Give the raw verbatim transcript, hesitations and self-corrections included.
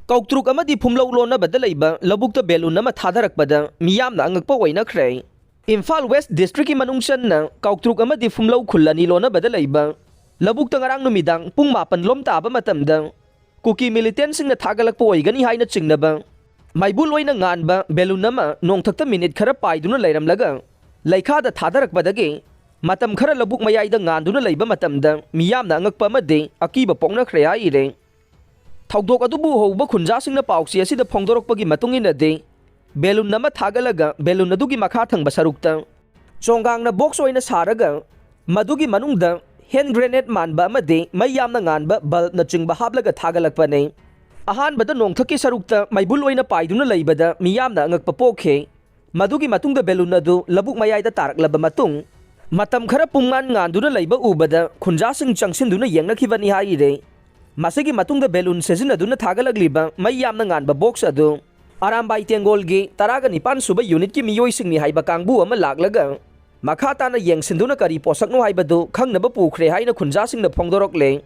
ꯀꯧꯇ꯭ꯔꯨꯛ ꯑꯃꯗꯤ ꯐꯨꯝꯂꯧ ꯂꯣꯟꯅꯕꯗ ꯂꯩꯕ ꯂꯧꯕꯨꯛꯇ ꯕꯦꯂꯨꯟ ꯑꯃ ꯊꯥꯗꯔꯛꯄꯗ ꯃꯤꯌꯥꯝꯅ ꯑꯉꯛꯄ ꯑꯣꯏꯅꯈ꯭ꯔꯦ꯫ ꯏꯝꯐꯥꯜ ꯋꯦꯁ ꯗꯤꯁꯇ꯭ꯔꯤꯛꯀꯤ ꯃꯅꯨꯡ ꯆꯟꯅ ꯀꯧꯇ꯭ꯔꯨꯛ ꯑꯃꯗꯤ ꯐꯨꯝꯂꯧ ꯈꯨꯜ ꯑꯅꯤ ꯂꯣꯟꯅꯕꯗ ꯂꯩꯕ ꯂꯧꯕꯨꯛꯇ ꯉꯔꯥꯡ ꯅꯨꯃꯤꯗꯥꯡ ꯄꯨꯡ ꯃꯥꯄꯟ ꯂꯣꯝ ꯇꯥꯕ ꯃꯇꯝꯗ ꯀꯨꯀꯤ ꯃꯤꯂꯤꯇꯦꯟꯁꯤꯡꯅ ꯊꯥꯒꯠꯂꯛꯄ ꯑꯣꯏꯒꯅꯤ ꯍꯥꯏꯅ ꯆꯤꯡꯅꯕ ꯃꯩꯕꯨꯜ ꯑꯣꯏꯅ ꯉꯥꯟꯕ ꯕꯦꯂꯨꯟ ꯑꯃ ꯅꯣꯡꯊꯛꯇ ꯃꯤꯅꯤꯠ ꯈꯔ ꯄꯥꯏꯗꯨꯅ ꯂꯩꯔꯝꯂꯒ ꯂꯩꯈꯥꯗ ꯊꯥꯗꯔꯛꯄꯗꯒꯤ ꯃꯇꯝ ꯈꯔ ꯂꯧꯕꯨꯛ ꯃꯌꯥꯏꯗ ꯉꯥꯟꯗꯨꯅ ꯂꯩꯕ ꯃꯇꯝꯗ ꯃꯤꯌꯥꯝꯅ ꯑꯉꯛꯄ ꯑꯃꯗꯤ ꯑꯀꯤꯕ ꯄꯣꯛꯅꯈ꯭ꯔꯦ ꯍꯥꯏꯔꯦ꯫ ꯊꯧꯗꯣꯛ ꯑꯗꯨꯕꯨ ꯎꯍꯧꯕ ꯈꯨꯟꯖꯥꯁꯤꯡꯅ ꯄꯥꯎꯆꯦ ꯑꯁꯤꯗ ꯐꯣꯡꯗꯣꯔꯛꯄꯒꯤ ꯃꯇꯨꯡ ꯏꯟꯅꯗꯤ, ꯕꯦꯂꯨꯟ ꯑꯃ ꯊꯥꯒꯠꯂꯒ ꯕꯦꯂꯨꯟ ꯑꯗꯨꯒꯤ ꯃꯈꯥ ꯊꯪꯕ ꯁꯔꯨꯛꯇ ꯆꯣꯡꯒꯥꯡꯅ ꯕꯣꯛꯁ ꯑꯣꯏꯅ ꯁꯥꯔꯒ ꯃꯗꯨꯒꯤ ꯃꯅꯨꯡꯗ ꯍꯦꯟ ꯒ꯭ꯔꯦꯅꯦꯗ ꯃꯥꯟꯕ ꯑꯃꯗꯤ ꯃꯩ ꯌꯥꯝꯅ ꯉꯥꯟꯕ ꯕꯜꯕꯅꯆꯤꯡꯕ ꯍꯥꯞꯂꯒ ꯊꯥꯒꯠꯂꯛꯄꯅꯤ꯫ ꯑꯍꯥꯟꯕꯗ ꯅꯣꯡꯊꯛꯀꯤ ꯁꯔꯨꯛꯇ ꯃꯩꯕꯨꯜ ꯑꯣꯏꯅ ꯄꯥꯏꯗꯨꯅ ꯂꯩꯕꯗ ꯃꯤꯌꯥꯝꯅ ꯑꯉꯛꯄ ꯄꯣꯛꯈꯤ꯫ ꯃꯗꯨꯒꯤ ꯃꯇꯨꯡꯗ ꯕꯦꯂꯨꯟ ꯑꯗꯨ ꯂꯧꯕꯨꯛ ꯃꯌꯥꯏꯗ ꯇꯥꯔꯛꯂꯕ ꯃꯇꯨꯡ, ꯃꯇꯝ ꯈꯔ ꯄꯨꯡꯉꯥꯟ ꯉꯥꯟꯗꯨꯅ ꯂꯩꯕ ꯎꯕꯗ ꯈꯨꯟꯖꯥꯁꯤꯡ ꯆꯪꯁꯤꯟꯗꯨꯅ ꯌꯦꯡꯅꯈꯤꯕꯅꯤ ꯍꯥꯏꯔꯤ꯫ ꯃꯁꯤꯒꯤ ꯃꯇꯨꯡꯗ ꯕꯦꯂꯨꯟ ꯁꯤꯖꯤꯟꯅꯗꯨꯅ ꯊꯥꯒꯠꯂꯛꯂꯤꯕ ꯃꯩ ꯌꯥꯝꯅ ꯉꯥꯟꯕ ꯕꯣꯛꯁ ꯑꯗꯨ ꯑꯔꯥꯝꯕꯥꯏ ꯇꯦꯡꯒꯣꯜꯒꯤ ꯇꯔꯥꯒ ꯅꯤꯄꯥꯟ ꯁꯨꯕ ꯌꯨꯅꯤꯠꯀꯤ ꯃꯤꯑꯣꯏꯁꯤꯡꯅꯤ ꯍꯥꯏꯕ ꯀꯥꯡꯕꯨ ꯑꯃ ꯂꯥꯛꯂꯒ ꯃꯈꯥ ꯇꯥꯅ ꯌꯦꯡꯁꯤꯟꯗꯨꯅ ꯀꯔꯤ ꯄꯣꯠꯁꯛꯅꯣ ꯍꯥꯏꯕꯗꯨ ꯈꯪꯅꯕ ꯄꯨꯈ꯭ꯔꯦ ꯍꯥꯏꯅ ꯈꯨꯟꯖꯥꯁꯤꯡꯅ ꯐꯣꯡꯗꯣꯔꯛꯂꯦ꯫